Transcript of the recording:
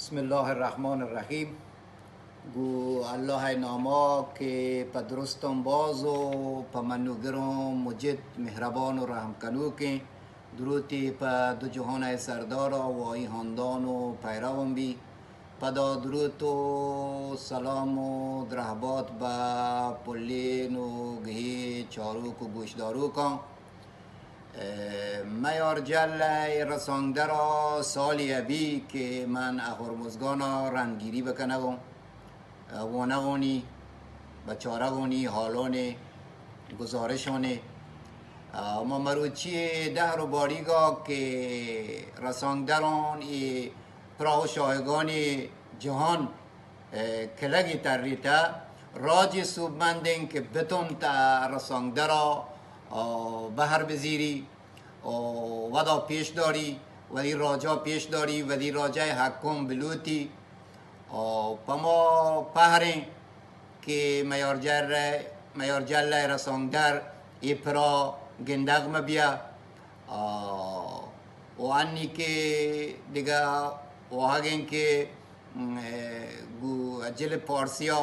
بسم اللہ الرحمن الرحیم۔ گوں اللہ ءِ ناما کہ پہ درستاں باز و پہ منوگراں مجد، مہربان و رحم کنوکیں۔ دروتے پہ دو جہان ءِ سردارا و آئی ہاندان و پیروان بی۔ پدا دروت و سلام و درہبات بہ پلین و گہی چاروک و گوشداروکاں۔ اے، میارجل ءِ رسانکدرا سالے ابی کہ من ءَ ہرمزگانا رندگیری بکنگوں، وانگانی، بچارگانی حالانی، گزارشانی۔ آ، ما مروچی دہر و باریگا کہ رسانکدران اے پراہ و شاہگانی جہان اے، کلگی تریتہ، راجی سوبمندیں کہ بتونتہ رسانکدرا، آ، بہر بزیری، آ، ودا پیش داری، وتی راجا پیش داری، وتی راجا حقاں بلوٹی۔ آ، پہ ما پہریں کہ میارجل ءِ، میارجل ءِ رسانکدر اے پرا گندگ مبیا۔ آ، و انی کہ دگہ واہگیں کہ، م، اے، گوں اجل پارسیا